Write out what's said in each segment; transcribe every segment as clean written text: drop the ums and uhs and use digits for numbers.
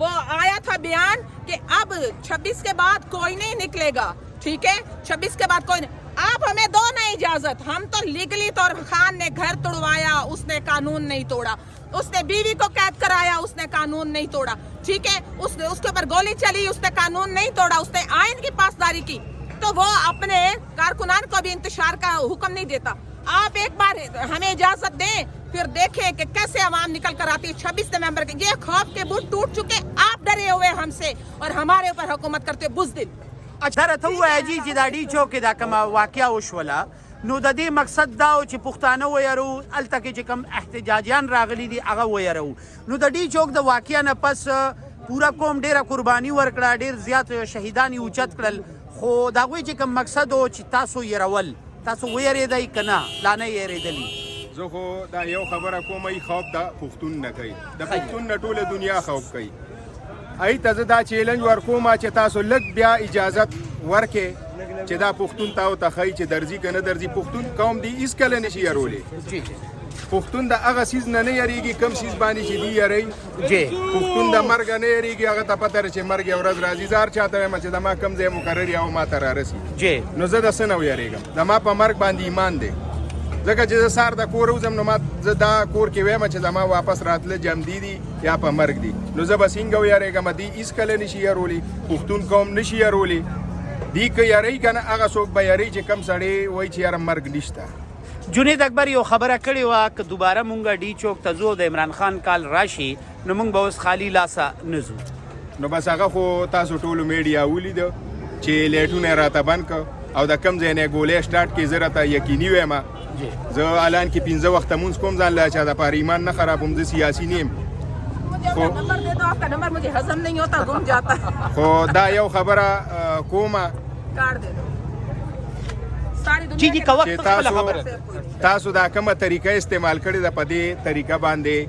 वो आया था बयान कि अब 26 के बाद कोई नहीं निकलेगा। ठीक है, 26 के बाद कोई नहीं। आप हमें दो ना इजाजत। हम तो लीगली तौर, खान ने घर तोड़वाया, उसने कानून नहीं तोड़ा। उसने बीवी को कैद कराया, उसने कानून नहीं तोड़ा। ठीक है, उसने, उसके ऊपर गोली चली, उसने कानून नहीं तोड़ा। उसने आइन की पासदारी की, तो वो अपने कारकुनान को भी इंतशार का हुक्म नहीं देता। आप एक बार हमें इजाजत दें, फिर देखें कि कैसे आवाम निकल कर आती है 26 नवंबर के। ये खौफ के बुत टूट चुके। आप डरे हुए हमसे और हमारे ऊपर हुकूमत करते हो, बुजदिल। اچھا، راته ووایه جی چې دا ډي چوک کې دا کومه واقعه وشوله، نو د دې مقصد دا و چې پښتانه ویرو، هلته کې چې کوم احتجاجیان راغلي دي هغه ویرو. نو د ډي چوک د واقعه نه پس پوره قوم ډیره قرباني ورکړه، ډیر زیات شهیدان یې اوچت کړل، خو د هغوی چې کوم مقصد و چې تاسو یرول، تاسو ویرېدئ که نه لا نه یریدلی؟ زه خو دا یو خبره کوم، ای خوف د پښتون نه کوي، د پښتون نه ټوله دنیا خوف کوي. ای ته زه دا چیلنج ورکوم چې تاسو لږ بیا اجازت ورکې چې دا پښتون تاو ته ښایي چې درځي که نه درځي. پښتون قوم دی هیڅ کله نشي یرولی. پښتون د هغه څیز نه نه یریږي کم څیز باندې چې دی یری. پښتون د مرګ نه یریږي. هغه ته پته ده چې مرګ یو ورځ راځي. زه هر چاته وایم چې د ما کم ځای مقرر یا ما ته رارسي. نو زه د څه نه ویریږم؟ د ما په مرګ باندې ایمان دی، ځکه چې زه سهار د کور وځم نو ما زه دا کور کې وایم چې زما واپس راتله جمدی دي یا په مرګ دي، نو زه به څنګه ویریږم؟ دی هیڅ کله نشي یرولی، پښتون قوم نشي یرولی. دی که یری کنه، هغه څوک به یری چې کم سړی وایي چې یاره مرګ نشته. جنید اکبر یو خبره کړې وه، که دوباره مونږ ډي چوک ته ځو، د عمران خان کال راشي، نو مونږ به اوس خالی لاسه نه ځو. نو بس هغه خو تاسو ټولو میډیا ولید چې لیټونه یې راته بند کړ او د کم ځای نه یې ګولۍ سټارټ کړې. زه راته یقیني وایم، زه الان کې پنځه وخته مونځ کوم، ځان له چا دپاره ایمان نه خرابوم. زه سیاسي نه یم. मुझे अपना नंबर दे दो। आपका नंबर मुझे हजम नहीं होता, गुम जाता है। خو دا یو خبره کومه. कार्ड दे दो सारी दुनिया جی جی के کوه. چې خپله تاسو خبره. تاسو دا کومه طریقه استعمال کړې ده، په دې طریقه باندې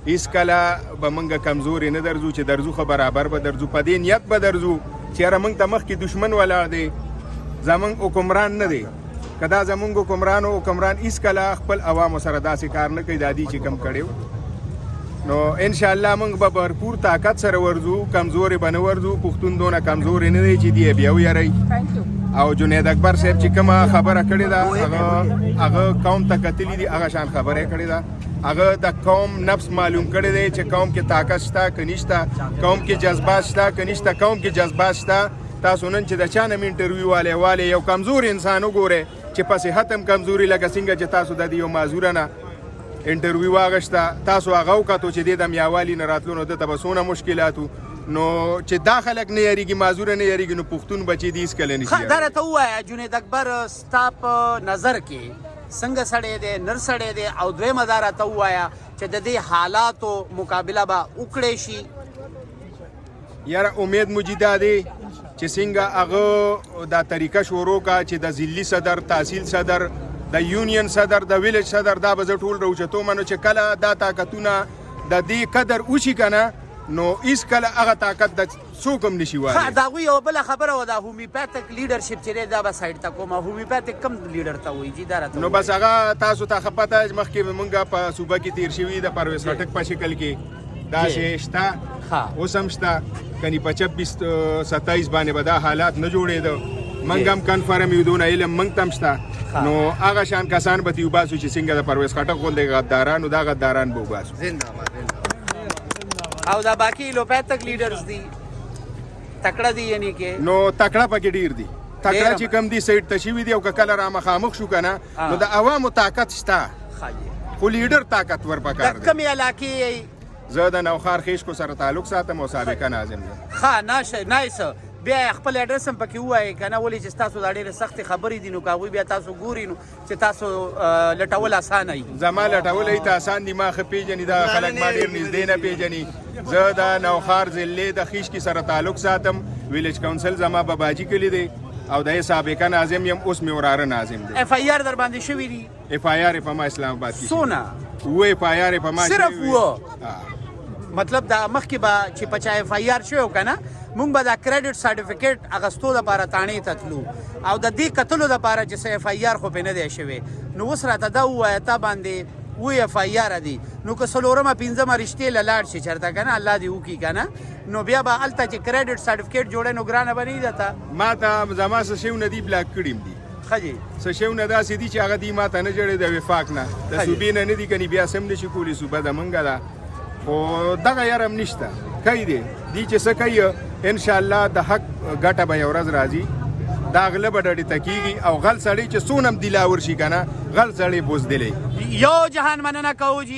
هیڅ کله به موږ کمزوري نه درځو. چې درځو خو برابر به درځو، په دې نیت به درځو چې یاره موږ ته مخکې دشمن ولاړ دی، زمونږ حکمران نه دی. که دا زمونږ حکمران و، حکمران هیڅ کله خپل عوامو سره داسې کار نه کوي دا دی چې کم کړی. نو ان شاء الله موږ به भरपूर طاقت سره ورځو، کمزوري به نه ورځو. پښتون دونه کمزوري نه دی چې دی بیا ویری. Thank you. او جنید اکبر صاحب چې کومه خبره کړې ده، هغه قوم ته کتلی دي، هغه شان خبره کړې ده. هغه د قوم نفس معلوم کړی دی چې قوم کې طاقت شته که نشته، قوم کې جذبات شته که نشته. قوم کې جذبات شته. تاسو نن چې د چا نه انټرویو والے والے، یو کمزور انسان وګوره چې پسې ختم کمزوري، لکه څنګه چې تاسو د دې یو معذوره نه انټرویو واغشته، تاسو هغه وکتو چې د میاوالي نه راتلو نو دته به څونه مشکلاتو. نو چې دا خلک نه یریږي، معذوره نه یریږي، نو پښتون بچی دي هیڅ کله نشي. ښه، دا راته ووایه جنید اکبر، ستا په نظر کې څنګه سړی دی؟ نر سړی دی؟ او دویمه دا راته ووایه چې د دې حالاتو مقابله به وکړی شي؟ یاره، امید مجی دا دی چې څنګه هغه دا طریقه شروع کا چې د ضلعي صدر، تحصیل صدر، د یونین صدر، د ویلج صدر، دا به زه ټول راوچتوم. نو چې کله دا طاقتونه د دې قدر وشي کنه، نو هیڅ کله هغه طاقت د څوک هم نشي ښه. والی. د هغوی یوه بله خبره وه، دا هومیوپیتک لیډرشپ چې دی، دا به سایډ ته کوم. هومیوپیتک کوم لیډر ته وایي جي؟ دا راته نو بس هغه تاسو ته ښه پته چې مخکې مونږ په صوبه کې تیر شوي، د پرویز خټک په شکل کې دا شی شته. اوس هم شته. کني په 26 27 باندې به دا حالات نه جوړېده. منګ هم کنفرم یو، دونه علم منګ تم شته. نو هغه شان کسان به ترې وباسو چې څنګه د پرویز خټک غوندې غدارانو، دا غداران به وباسو. او دا باقي ایلوپیتک لیډرز دي، تکړه دي یعنی کې؟ نو تکړه پکې ډیر دي. تکړه ډېر. چې کم دي سایډ ته شوي دي، او که کله را مخامخ شو کنه، نو د عوامو طاقت شته، خو لیډر طاقت ور پکار د دی. کومې علاقې یې؟ زه د نوښار خیشکو سره تعلق ساتم او سابقه ناظم یم. ښه، ناشه نایس. بیا خپل اډرس هم پکې ووایې که نه، ولې چې ستاسو دا ډېرې سختې خبرې دي، نو که هغوی بیا تاسو ګوري نو چې تاسو لټول اسانه وي. زما لټول یې ته آسان دي. ما ښه پیژني دا خلک، ما ډېر نږدې نه پیژني. زه د نوښار ضلع د خیشکي سره تعلق ساتم. ویلیج کونسل زما باباجي کلی دی او د سابقه ناظم یم. اوس مې وراره ناظم دی. اف آی آر در باندې شوي دي؟ اف آی آر په ما اسلام آباد کې. څونه؟ اووه اف آی آر په ما صرف شوي وي. اووه؟ ها. مطلب دا مخکې به چې په چا اف آی آر شوی که نه، مونږ به دا کریډټ سرټیفیکیټ اغستو دپاره تاڼې ته تلو او د دې کتلو دپاره چې څه اف آی آر خو پرې نه دی شوی. نو اوس راته دا ووایه، تا باندې و اف آی آر دي، نو که څلورمه پنځمه رشتې له لاړ شي چېرته که نه، الله دې وکړي که نه، نو بیا به هلته چې کریډټ سرټیفیکیټ جوړې نو ګرانه به نه وي درته؟ ما ته زما څه شیونه دي بلاک کړي دي. ښه جي. څه شیونه داسې دي چې هغه دی ما ته نه جوړې، د وفاق نه، د صوبې نه نه دي، کني بیا سم نشي کولی. صوبه زمونږ ده، خو دغه یار هم نشته. کوي دی دی چې څه کوي، ان شاء الله د حق ګټه به یو ورځ راځي. دا غله به ډډې ته کېږي، او غل سړی چې څونه هم دلاور شي که نه، غل سړی بزدلی. یو جهان مننه کوو جی.